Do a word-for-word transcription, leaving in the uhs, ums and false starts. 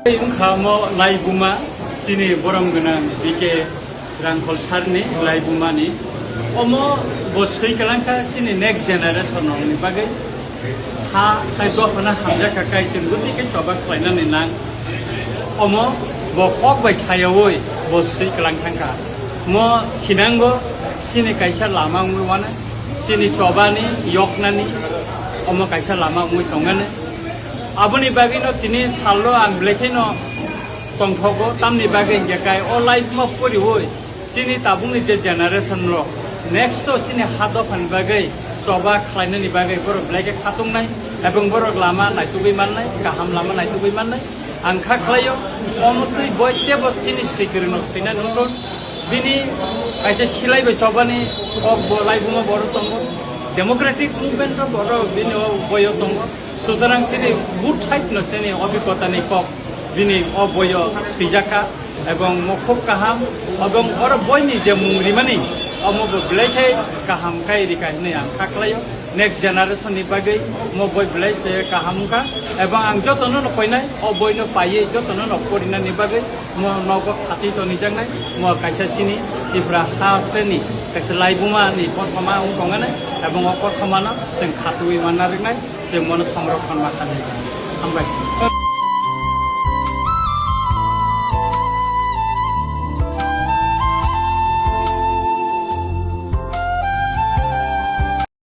Wngkha omo laibuma chini borom gwnang B K Rangkhol sir ni laibuma ni. Omo bo swi kwlangkha chini next generation rokni bagwi. Ha hai dophano hamjakha kai chwng guni khe choba khlainani nang. Omo bo kok bai sayawi bo swi kwlang thangkha. Mo thinango chini kaisa lama wngwi wana. Chini chobani yoknani omo kaisa lama wngwi tongani. Aboni bagwino tini salno ang belai kheno tongthogo, tamni bagwi hingkhe kai o laibuma poriwi chini tabukni je generation rok next to chini ha dophani bagwi choba khlainani bagwi borok belai khe khatungnai ebong borok lama naitugwi mannai, kaham lama naitugwi mannai. Ang kha khlaio, omo twi boi tebo chini swikwrwino swinani wngkha. Bini kaisa silai bai chobani kok bo laibuma borok tongo. Democratic movement rok borok bini o boyo tongo. Sutorang chini both side no chini obhigota ni kok bini o boyo swijakha ebong mo khub kaham ebong oro boini je mung rimani omo bo belai khai kaham khai rika hinwi ang kha khlaio. Next generation ni bagwi mo boi belai se kaham wngkha ebong ang jotono no koinai o boi no paiwi jotono no porinani bagwi mo nogo khati tonijaknai mo kaisa chini Tripura haste ni kaisa laibuma ni kothoma wng tongani ebong o kothoma no chwng khatwi manna riknai chwng mono songrokhon ma khanai hambai.